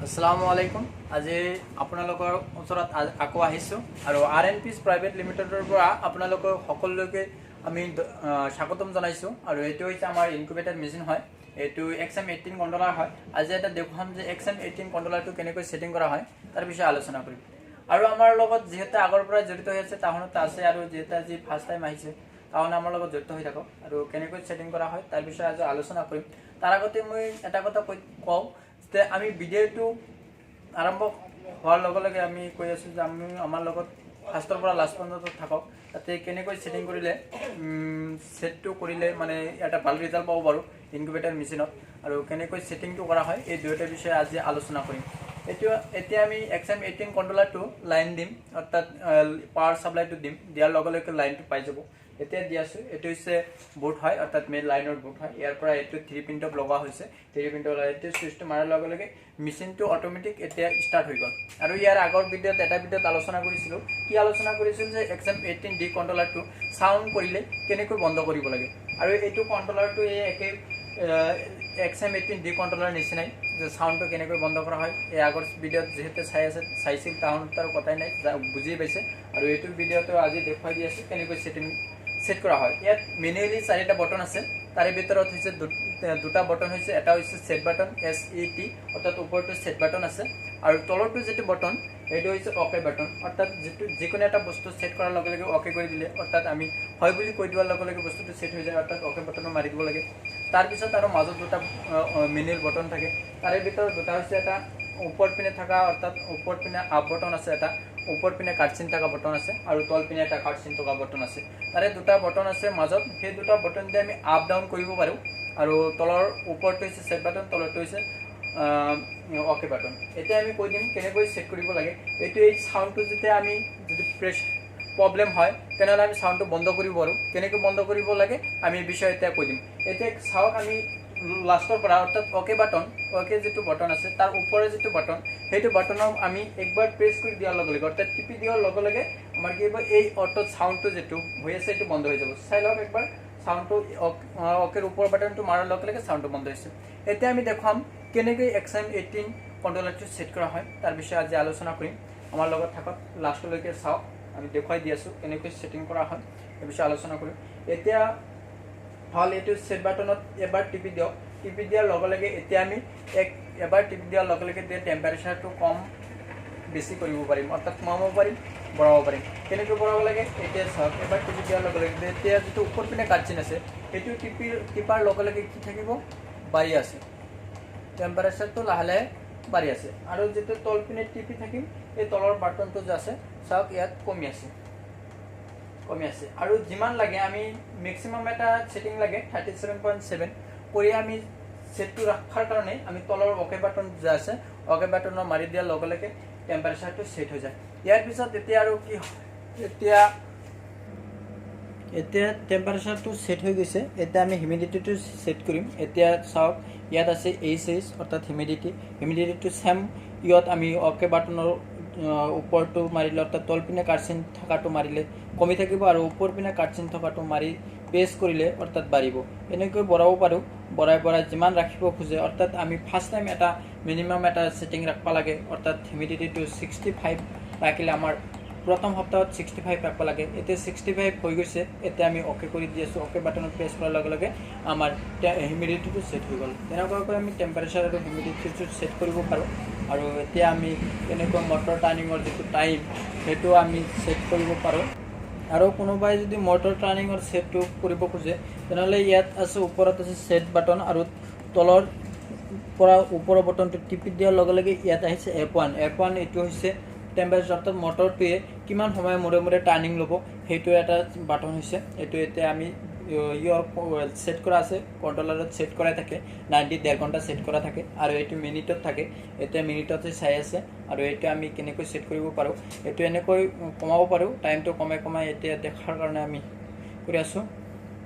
আসসালামু আলাইকুম। আজি আপোনালোকৰ ওচৰত আকৌ আহিছোঁ আৰু আৰ এন পিছ প্ৰাইভেট লিমিটেডৰ পৰা আপোনালোকৰ সকলোকে আমি স্বাগতম জনাইছোঁ। আৰু এইটো হৈছে আমাৰ ইনকুবেটাৰ মেচিন হয়, এইটো এক্স এম 18 কণ্ট্ৰলাৰ হয়। আজি এটা দেখুৱাম যে এক্স এম 18 কণ্ট্ৰলাৰটো কেনেকৈ ছেটিং কৰা হয়, তাৰ বিষয়ে আলোচনা কৰিম। আৰু আমাৰ লগত যিহেতু আগৰ পৰা জড়িত হৈ আছে তাহোঁতে আছে, আৰু যিহেতু আজি ফাৰ্ষ্ট টাইম আহিছে তাহলে আমাৰ লগত জড়িত হৈ থাকক আৰু কেনেকৈ ছেটিং কৰা হয় তাৰ বিষয়ে আজি আলোচনা কৰিম। তাৰ আগতে মই এটা কথা কৈ কওঁ যে আমি ভিডিঅ'টো আৰম্ভ হোৱাৰ লগে লগে আমি কৈ আছোঁ যে আমি আমাৰ লগত ফাৰ্ষ্টৰ পৰা লাষ্ট পৰ্যন্ত থাকক, তাতে কেনেকৈ ছেটিং কৰিলে, ছেটটো কৰিলে মানে এটা ভাল ৰিজাল্ট পাব পাৰোঁ ইনকুবেটাৰ মেচিনত আৰু কেনেকৈ ছেটিংটো কৰা হয়, এই দুয়োটা বিষয়ে আজি আলোচনা কৰিম। এইটো এতিয়া আমি এক্স এম 18 কণ্ট্ৰলাৰটো লাইন দিম, অৰ্থাৎ পাৱাৰ ছাপ্লাইটো দিম। দিয়াৰ লগে লগে লাইনটো পাই যাব। এতিয়া দি আছোঁ। এইটো হৈছে বোৰ্ড হয়, অৰ্থাৎ মেইন লাইনৰ বোৰ্ড হয়। ইয়াৰ পৰা এইটো থ্ৰী পিনটপ লগোৱা হৈছে। থ্ৰী পিনটপ এইটো চুইচটো মাৰাৰ লগে লগে মেচিনটো অট'মেটিক এতিয়া ষ্টাৰ্ট হৈ গ'ল। আৰু ইয়াৰ আগৰ ভিডিঅ'ত এটা ভিডিঅ'ত আলোচনা কৰিছিলোঁ। কি আলোচনা কৰিছিলোঁ যে এক্স এম 18 ডি কণ্ট্ৰলাৰটো চাউণ্ড কৰিলে কেনেকৈ বন্ধ কৰিব লাগে। আৰু এইটো কণ্ট্ৰলাৰটো এই একে এক্স এম 18 ডি কণ্ট্ৰলাৰ নিচিনাই যে চাউণ্ডটো কেনেকৈ বন্ধ কৰা হয়, এই আগৰ ভিডিঅ'ত যিহেতু চাই আছে, চাইছিল, তাহোন তাৰ কথাই নাই, বুজি পাইছে। আৰু এইটো ভিডিঅ'টো আজি দেখুৱাই দি আছোঁ কেনেকৈ ছেট কৰা হয়। ইয়াত মেনুৱেলি চাৰিটা বটন আছে। তাৰে ভিতৰত হৈছে দুটা বটন হৈছে, এটা হৈছে ছেট বাটন, এছ ই টি, অৰ্থাৎ ওপৰটো ছেট বাটন আছে আৰু তলৰটো যিটো বটন সেইটো হৈছে অ'কে বাটন। অৰ্থাৎ যিটো যিকোনো এটা বস্তু ছেট কৰাৰ লগে লগে অ'কে কৰি দিলে, অৰ্থাৎ আমি হয় বুলি কৈ দিয়াৰ লগে লগে বস্তুটো ছেট হৈ যায়, অৰ্থাৎ অ'কে বাটনো মাৰি দিব লাগে। তাৰপিছত আৰু মাজত দুটা মেনুৱেল বটন থাকে। তাৰে ভিতৰত দুটা হৈছে, এটা ওপৰ পিনে থকা, অৰ্থাৎ ওপৰ পিনে আপ বটন আছে, এটা ওপৰ পিনে কাট চিন থকা বটন আছে আৰু তল পিনে এটা কাট চিন থকা বটন আছে। তাৰে দুটা বটন আছে মাজত, সেই দুটা বটন দি আমি আপ ডাউন কৰিব পাৰোঁ। আৰু তলৰ ওপৰটো হৈছে ছেট বাটন, তলৰটো হৈছে অ'কে বাটন। এতিয়া আমি কৈ দিম কেনেকৈ ছেট কৰিব লাগে। এইটো এই চাউণ্ডটো যেতিয়া আমি যদি প্ৰেছ প্ৰব্লেম হয়, তেনেহ'লে আমি চাউণ্ডটো বন্ধ কৰিব পাৰোঁ। কেনেকৈ বন্ধ কৰিব লাগে আমি এই বিষয়ে এতিয়া কৈ দিম। এতিয়া চাওক, আমি লাষ্টৰ পৰা, অৰ্থাৎ অ'কে বাটন, অ'কে যিটো বটন আছে তাৰ ওপৰে যিটো বটন, সেইটো বাটনৰ আমি একবাৰ প্ৰেছ কৰি দিয়াৰ লগে লগে, অৰ্থাৎ টিপি দিয়াৰ লগে লগে আমাৰ কি হ'ব? এই অৰ্থাৎ চাউণ্ডটো যিটো হৈ আছে এইটো বন্ধ হৈ যাব। চাই লওক একবাৰ, চাউণ্ডটো অ'কেৰ ওপৰ বাটনটো মাৰাৰ লগে লগে চাউণ্ডটো বন্ধ হৈছে। এতিয়া আমি দেখুৱাম কেনেকৈ এক্স এম 18 কণ্ট্ৰলাৰটো ছেট কৰা হয়, তাৰ বিষয়ে আজি আলোচনা কৰিম। আমাৰ লগত থাকক, লাষ্টলৈকে চাওক। আমি দেখুৱাই দি আছোঁ কেনেকৈ ছেটিং কৰা হয়, এই বিষয়ে আলোচনা কৰিম। এতিয়া হ'ল এইটো ছেট বাটনত এবাৰ টিপি দিয়ক। টিপি দিয়াৰ লগে লগে এতিয়া আমি এবাৰ টিপি দিয়াৰ লগে লগে এতিয়া টেম্পাৰেচাৰটো কম বেছি কৰিব পাৰিম, অৰ্থাৎ কমাব পাৰিম, বঢ়াব পাৰিম। কেনেকৈ বঢ়াব লাগে এতিয়া চাওক। এবাৰ টিপি দিয়াৰ লগে লগে এতিয়া যিটো ওপৰ পিনে কাটচিন আছে, সেইটো টিপাৰ লগে লগে কি থাকিব? বাঢ়ি আছে, টেম্পাৰেচাৰটো লাহে লাহে বাঢ়ি আছে। আৰু যিটো তল পিনে টিপি থাকিম, এই তলৰ বাটনটো যে আছে, চাওক, ইয়াত কমি আছে, কমি আছে। আৰু যিমান লাগে, আমি মেক্সিমাম এটা ছেটিং লাগে 37.7 কৰি আমি ছেটটো ৰখাৰ কাৰণে আমি তলৰ অ'কে বাটন যে আছে, অ'কে বাটনৰ মাৰি দিয়াৰ লগে লগে টেম্পাৰেচাৰটো ছেট হৈ যায়। ইয়াৰ পিছত এতিয়া আৰু কি? এতিয়া টেম্পাৰেচাৰটো ছেট হৈ গৈছে। এতিয়া আমি হিউমিডিটিটো ছেট কৰিম। এতিয়া চাওক, ইয়াত আছে এইচ এইচ, অৰ্থাৎ হিউমিডিটি। হিউমিডিটিটো ছেম, ইয়াত আমি অ'কে বাটনৰ ওপৰটো মাৰিলে, অৰ্থাৎ তল পিনে কাটচিন থকাটো মাৰিলে কমি থাকিব আৰু ওপৰ পিনে কাটচিন থকাটো মাৰি প্ৰেছ কৰিলে অৰ্থাৎ বাঢ়িব। এনেকৈ বঢ়াব পাৰোঁ। বঢ়াই বঢ়াই যিমান ৰাখিব খোজে, অৰ্থাৎ আমি ফাৰ্ষ্ট টাইম এটা মিনিমাম এটা ছেটিং ৰাখিব লাগে, অৰ্থাৎ হিউমিডিটিটো 65 ৰাখিলে আমাৰ প্ৰথম সপ্তাহত 65 ৰাখিব লাগে। এতিয়া 65 হৈ গৈছে। এতিয়া আমি অ'কে কৰি দি আছোঁ। অ'কে বাটনত প্ৰেছ কৰাৰ লগে লগে আমাৰ হিউমিডিটিটো ছেট হৈ গ'ল। তেনেকুৱাকৈ আমি টেম্পাৰেচাৰ আৰু হিউমিডিটিটো ছেট কৰিব পাৰোঁ। আৰু এতিয়া আমি কেনেকৈ মটৰ টাৰ্ণিঙৰ যিটো টাইম, সেইটো আমি ছেট কৰিব পাৰোঁ। আৰু কোনোবাই যদি মটৰ টাৰ্ণিঙৰ ছেটটো কৰিব খোজে, তেনেহ'লে ইয়াত আছে, ওপৰত আছে ছেট বাটন আৰু তলৰ পৰা ওপৰৰ বটনটো টিপি দিয়াৰ লগে লগে ইয়াত আহিছে এফ 1। এফ 1 এইটো হৈছে টেম্পাৰেচাৰ, অৰ্থাৎ মটৰটোৱে কিমান সময় মূৰে মূৰে টাৰ্ণিং ল'ব, সেইটো এটা বাটন হৈছে এইটো। এতিয়া আমি ইয়াৰ ছেট কৰা আছে, কণ্ট্ৰলাৰত ছেট কৰাই থাকে, 90, ডেৰ ঘণ্টা ছেট কৰা থাকে আৰু এইটো মিনিটত থাকে। এতিয়া মিনিটতে চাই আছে। আৰু এইটো আমি কেনেকৈ ছেট কৰিব পাৰোঁ, এইটো এনেকৈ কমাব পাৰোঁ, টাইমটো কমাই কমাই। এতিয়া দেখাৰ কাৰণে আমি কৰি আছোঁ।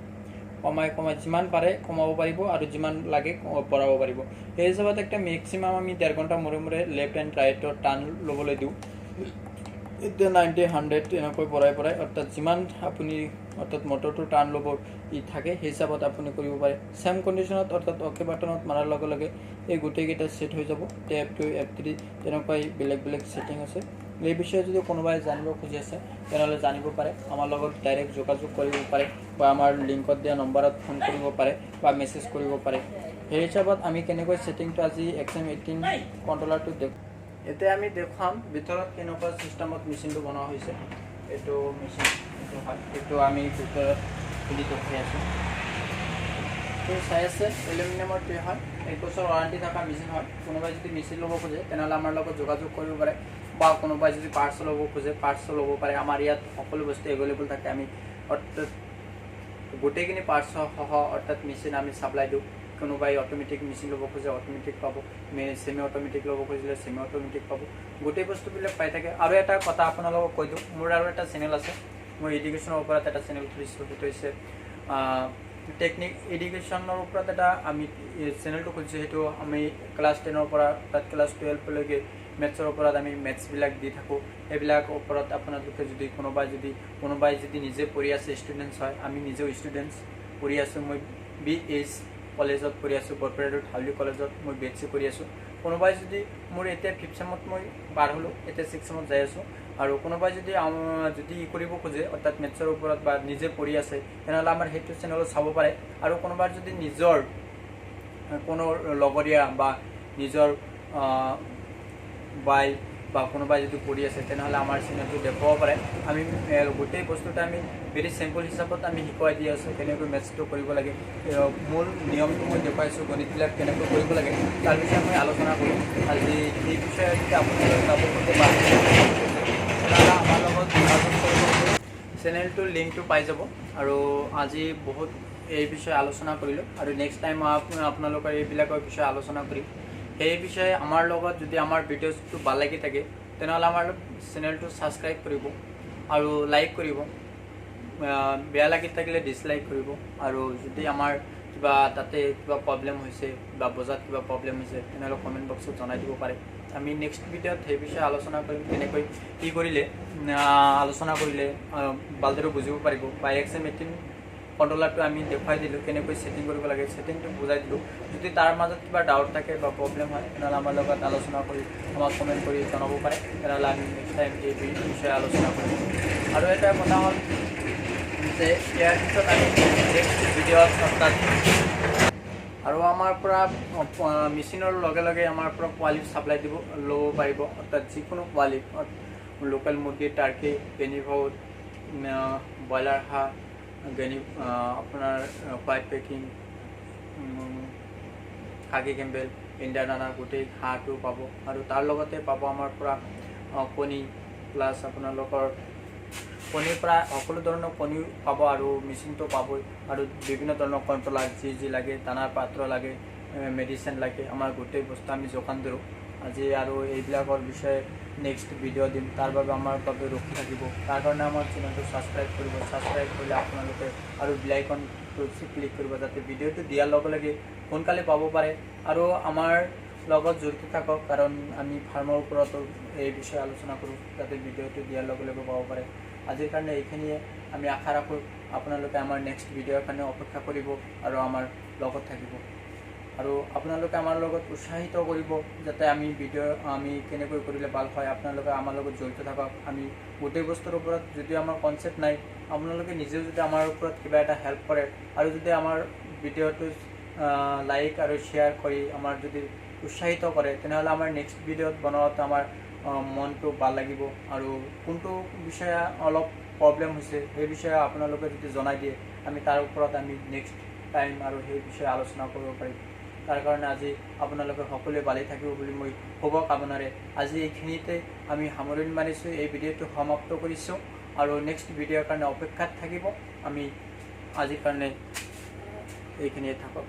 কমাই কমাই যিমান পাৰে কমাব পাৰিব আৰু যিমান লাগে বঢ়াব পাৰিব। সেই হিচাপত একটা মেক্সিমাম আমি ডেৰ ঘণ্টা মূৰে মূৰে লেফ্ট এণ্ড ৰাইটৰ টাৰ্ণ ল'বলৈ দিওঁ। এতিয়া 90, 100 এনেকৈ বঢ়াই বঢ়াই, অৰ্থাৎ যিমান আপুনি অৰ্থাৎ মটৰটো টাৰ্ণ ল'ব ই থাকে, সেই হিচাপত আপুনি কৰিব পাৰে। ছেম কণ্ডিশ্যনত, অৰ্থাৎ অ'কে বাটনত মাৰাৰ লগে লগে এই গোটেইকেইটা ছেট হৈ যাব। F2, F3, তেনেকুৱাই বেলেগ বেলেগ ছেটিং আছে। এই বিষয়ে যদি কোনোবাই জানিব খুজি আছে, তেনেহ'লে জানিব পাৰে। আমাৰ লগত ডাইৰেক্ট যোগাযোগ কৰিব পাৰে বা আমাৰ লিংকত দিয়া নম্বৰত ফোন কৰিব পাৰে বা মেছেজ কৰিব পাৰে। সেই হিচাপত আমি কেনেকৈ ছেটিংটো আজি XM18 কণ্ট্ৰলাৰটো দেখ এতিয়া আমি দেখুৱাম ভিতৰত কেনেকুৱা চিষ্টেমত মেচিনটো বনোৱা হৈছে। এইটো মেচিন এইটো হয়, এইটো আমি ভিতৰত খুলি দেখুৱাই আছোঁ। তো চাই আছে, এলুমিনিয়ামৰ ট্ৰে হয়, 1 বছৰ ৱাৰেণ্টি থকা মেচিন হয়। কোনোবাই যদি মেচিন ল'ব খোজে, তেনেহ'লে আমাৰ লগত যোগাযোগ কৰিব পাৰে বা কোনোবাই যদি পাৰ্টছ ল'ব খোজে, পাৰ্টছো ল'ব পাৰে। আমাৰ ইয়াত সকলো বস্তু এভেইলেবল থাকে। আমি অৰ্থাৎ গোটেইখিনি পাৰ্টছসহ অৰ্থাৎ মেচিন আমি ছাপ্লাই দিওঁ। কোনোবাই অট'মেটিক মেচিন ল'ব খোজে, অট'মেটিক পাব। ছেমি অট'মেটিক ল'ব খুজিলে ছেমি অট'মেটিক পাব। গোটেই বস্তুবিলাক পাই থাকে। আৰু এটা কথা আপোনালোকক কৈ দিওঁ, মোৰ আৰু এটা চেনেল আছে। মই এডুকেশ্যনৰ ওপৰত এটা চেনেল খুলিছোঁ। সেইটো হৈছে টেকনিক এডুকেশ্যনৰ ওপৰত এটা আমি চেনেলটো খুলিছোঁ। সেইটো আমি ক্লাছ 10ৰ পৰা তাত ক্লাছ 12লৈকে মেথছৰ ওপৰত আমি মেথছবিলাক দি থাকোঁ। সেইবিলাক ওপৰত আপোনালোকে যদি কোনোবাই যদি নিজে পঢ়ি আছে, ষ্টুডেণ্টছ হয়, আমি নিজেও ষ্টুডেণ্টছ পঢ়ি আছোঁ। মই BH কলেজত পঢ়ি আছোঁ, বৰপেটা ৰোড হাউলি কলেজত মই BSc কৰি আছোঁ। কোনোবাই যদি মোৰ এতিয়া ফিফ্থ চেমত মই পাৰ হ'লোঁ, এতিয়া ছিক্স চেমত যাই আছোঁ। আৰু কোনোবাই যদি কৰিব খোজে, অৰ্থাৎ মেথছৰ ওপৰত বা নিজে পঢ়ি আছে, তেনেহ'লে আমাৰ সেইটো চেনেলত চাব পাৰে। আৰু কোনোবাৰ যদি নিজৰ কোনো লগৰীয়া বা নিজৰ বাই বা কোনোবাই যদি পঢ়ি আছে, তেনেহ'লে আমাৰ চেনেলটো দেখুৱাব পাৰে। আমি গোটেই বস্তুটো আমি ভেৰি চিম্পল হিচাপত আমি শিকুৱাই দি আছোঁ, কেনেকৈ মেথছটো কৰিব লাগে। মূল নিয়মটো মই দেখুৱাইছোঁ, গণিতবিলাক কেনেকৈ কৰিব লাগে, তাৰ বিষয়ে মই আলোচনা কৰিম আজি। সেই বিষয়ে যদি আপোনালোকে যাব খোজে বা তেনেহ'লে আমাৰ লগত যোগাযোগ কৰিব, চেনেলটোৰ লিংকটো পাই যাব। আৰু আজি বহুত এই বিষয়ে আলোচনা কৰিলোঁ আৰু নেক্সট টাইম আপোনালোকৰ এইবিলাকৰ বিষয়ে আলোচনা কৰিম। সেই বিষয়ে আমাৰ লগত যদি আমাৰ ভিডিঅ'টো ভাল লাগি থাকে, তেনেহ'লে আমাৰ চেনেলটো ছাবস্ক্ৰাইব কৰিব আৰু লাইক কৰিব। বেয়া লাগি থাকিলে ডিছলাইক কৰিব। আৰু যদি আমাৰ কিবা তাতে কিবা প্ৰব্লেম হৈছে বা বজাত কিবা প্ৰব্লেম হৈছে, তেনেহ'লে কমেণ্ট বক্সত জনাই দিব পাৰে। আমি নেক্সট ভিডিঅ'ত সেই বিষয়ে আলোচনা কৰিম, কেনেকৈ কি কৰিলে আলোচনা কৰিলে ভালদৰে বুজিব পাৰিব। বা XM18 কণ্ট্ৰলাৰটো আমি দেখুৱাই দিলোঁ, কেনেকৈ ছেটিং কৰিব লাগে, ছেটিংটো বুজাই দিলোঁ। যদি তাৰ মাজত কিবা ডাউট থাকে বা প্ৰব্লেম হয়, তেনেহ'লে আমাৰ লগত আলোচনা কৰি আমাক কমেণ্ট কৰি জনাব পাৰে। তেনেহ'লে আমি নেক্সট টাইম এই বিষয়ে আলোচনা কৰিম। আৰু এটা কথা হ'ল যে ইয়াৰ পিছত আমি নেক্সট ভিডিঅ'ত অৰ্থাৎ আৰু আমাৰ পৰা মেচিনৰ লগে লগে আমাৰ পৰা পোৱালি ছাপ্লাই দিব ল'ব পাৰিব। অৰ্থাৎ যিকোনো পোৱালি, লোকেল মুৰ্গী, টাৰ্কি, গিনি ফাউল, ব্ৰইলাৰ হাঁহ, গেনি আপোনাৰ হোৱাইট পেকিং, খাকী কেম্বেল, ইণ্ডিয়ান দানা, গোটেই হাঁহটো পাব। আৰু তাৰ লগতে পাব আমাৰ পৰা কণী, প্লাছ আপোনালোকৰ কণীৰ পৰা সকলো ধৰণৰ কণীও পাব আৰু মেচিনটো পাবই। আৰু বিভিন্ন ধৰণৰ কণ্ট্ৰলাৰ যি যি লাগে, দানাৰ পাত্ৰ লাগে, মেডিচিন লাগে, আমাৰ গোটেই বস্তু আমি যোগান ধৰোঁ। আজি আৰু এইবিলাকৰ বিষয়ে নেক্সট ভিডিঅ' দিম, তাৰ বাবে আমাৰ বাবে ৰখি থাকিব। তাৰ কাৰণে আমাৰ চেনেলটো ছাবস্ক্ৰাইব কৰিব। ছাবস্ক্ৰাইব কৰিলে আপোনালোকে আৰু বেল আইকনটো ক্লিক কৰিব, যাতে ভিডিঅ'টো দিয়াৰ লগে লগে সোনকালে পাব পাৰে। আৰু আমাৰ লগত জড়িত থাকক, কাৰণ আমি ফাৰ্মৰ ওপৰতো এই বিষয়ে আলোচনা কৰোঁ, যাতে ভিডিঅ'টো দিয়াৰ লগে লগে পাব পাৰে। আজিৰ কাৰণে এইখিনিয়ে। আমি আশা ৰাখোঁ আপোনালোকে আমাৰ নেক্সট ভিডিঅ'ৰ কাৰণে অপেক্ষা কৰিব আৰু আমাৰ লগত থাকিব আৰু আপোনালোকে আমাৰ লগত উৎসাহিত কৰিব, যাতে আমি ভিডিঅ' আমি কেনেকৈ কৰিলে ভাল হয়। আপোনালোকে আমাৰ লগত জড়িত থাকক। আমি গোটেই বস্তুৰ ওপৰত যদিও আমাৰ কনচেপ্ট নাই, আপোনালোকে নিজেও যদি আমাৰ ওপৰত কিবা এটা হেল্প কৰে আৰু যদি আমাৰ ভিডিঅ'টো লাইক আৰু শ্বেয়াৰ কৰি আমাৰ যদি উৎসাহিত কৰে, তেনেহ'লে আমাৰ নেক্সট ভিডিঅ'ত বনোৱাত আমাৰ মনটো ভাল লাগিব। আৰু কোনটো বিষয়ে অলপ প্ৰব্লেম হৈছে, সেই বিষয়ে আপোনালোকে যদি জনাই দিয়ে, আমি তাৰ ওপৰত আমি নেক্সট টাইম আৰু সেই বিষয়ে আলোচনা কৰিব পাৰিম। তাৰ কাৰণে আজি আপোনালোকে সকলোৱে ভালে থাকিব বুলি মই শুভ কামনাৰে আজি এইখিনিতে আমি সামৰণি মাৰিছোঁ। এই ভিডিঅ'টো সমাপ্ত কৰিছোঁ আৰু নেক্সট ভিডিঅ'ৰ কাৰণে অপেক্ষাত থাকিব। আমি আজিৰ কাৰণে এইখিনিয়ে থাকক।